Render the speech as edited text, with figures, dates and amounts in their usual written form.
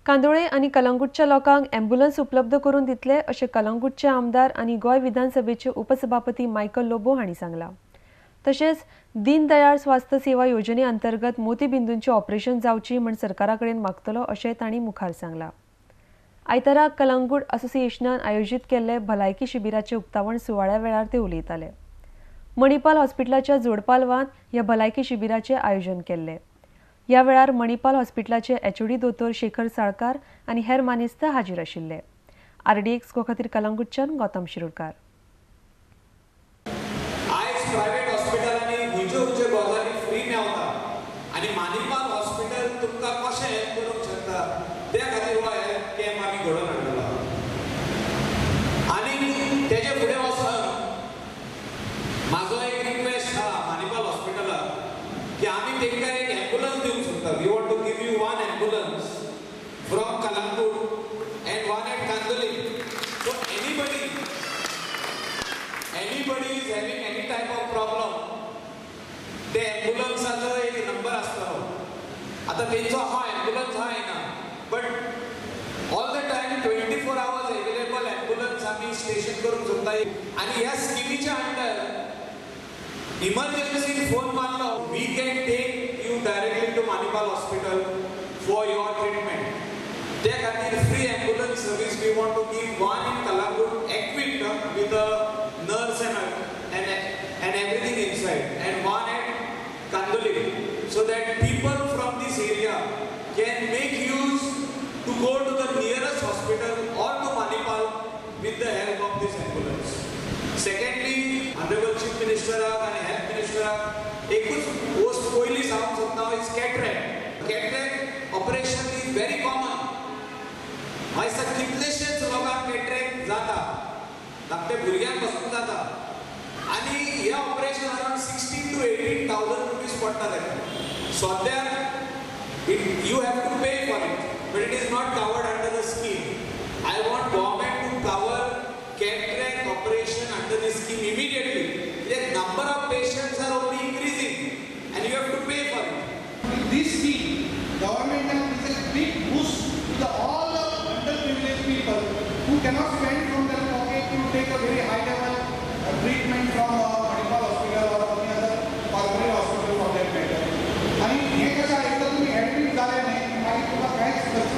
कांदोळे आनी कलंगूटच्या लोकांक एम्ब्युलन्स उपलब्ध करून दितले अशें कलंगूटचे आमदार आनी गोंय विधानसभेचे उपसभापती मायकल लोबो हांणी सांगलां. तशेंच दीनदयाळ स्वास्थ्य सेवा योजने अंतर्गत मोतीबिंदूंचें ऑपरेशन जावची म्हण सरकारा कडेन मागतलो अशें तांणी मुखार सांगलां. आयतारा कलंगूट असोसिएशनान आयोजीत केल्ले भलायकी शिबिराचे उक्तावण सुवाळ्या वेळार ते उलयताले. मणिपाल हॉस्पिटलाच्या जोडपालवान ह्या भलायकी शिबिराचें आयोजन केल्लें. ह्या वेळार मणिपाल हॉस्पिटलाचे एचओडी दोतोर शेखर साळकार आनी हेर मानेस्त हाजीर आशिल्ले. आरडीएक्स गो खातीर कलंगूटच्यान गौतम शिरोडकार. आयज प्रायव्हेट हॉस्पिटलांनी खंयच्यो खंयच्यो गजाली फ्री मेवता आनी मानिपाल हॉस्पिटल तुमकां कशें हेल्प करूंक शकता त्या खातीर हो हेल्थ कॅम्प आमी घडोवन हाडलेलो. आनी तेजे फुडें वचून म्हाजो एक रिक्वेस्ट आहा मानिपाल हॉस्पिटलाक की आमी तेंकां एक एम्बुलन्स दिवंक सोदता. We want to give you one ambulance from Calangute and one at Candolim. So anybody is having any type of problem, ते एम्बुलन्साचो एक नंबर आसतलो. आतां तेंचो हा एम्बुलन्स हा येना, but all the time 24 hours available ambulance आमी स्टेशन करूंक सोदता. आनी ह्या स्किमीच्या अंडर इमर्जन्सी फोन मारलो, we can take you directly to Manipal hospital for your treatment. त्या खातीर free ambulance service we want to give one in Calangute equipped with a nurse and everything inside, and one at Candolim, so that people from this area can make use to go to the nearest hospital or to Manipal with the help of this ambulance. Secondly, Honorable Chief Minister and Health Minister, एकूच post पयली सांगूंक सोदता is cataract. Cataract operation is very common. आयज कितलेशेच लोकांक cataract जाता, धाकटे भुरग्यांक पासून जाता. आनी हे ऑपरेशन अरावंड 16,000 to 18,000 rupees पडटा ताका. सद्याक you have to pay for it, but it is not covered under the scheme. I want government to cover cataract operation under the scheme immediately. The number of patients are only increasing and you have to pay for it. With this scheme, government is a big boost to the all the underprivileged people who cannot spend from their pocket to take a very high level treatment from Manipal hospital or any other corporate hospital for that matter. आणि हे कशें एकदा तुम्ही admit जाले न्ही मागीर तुका कांयच खर्च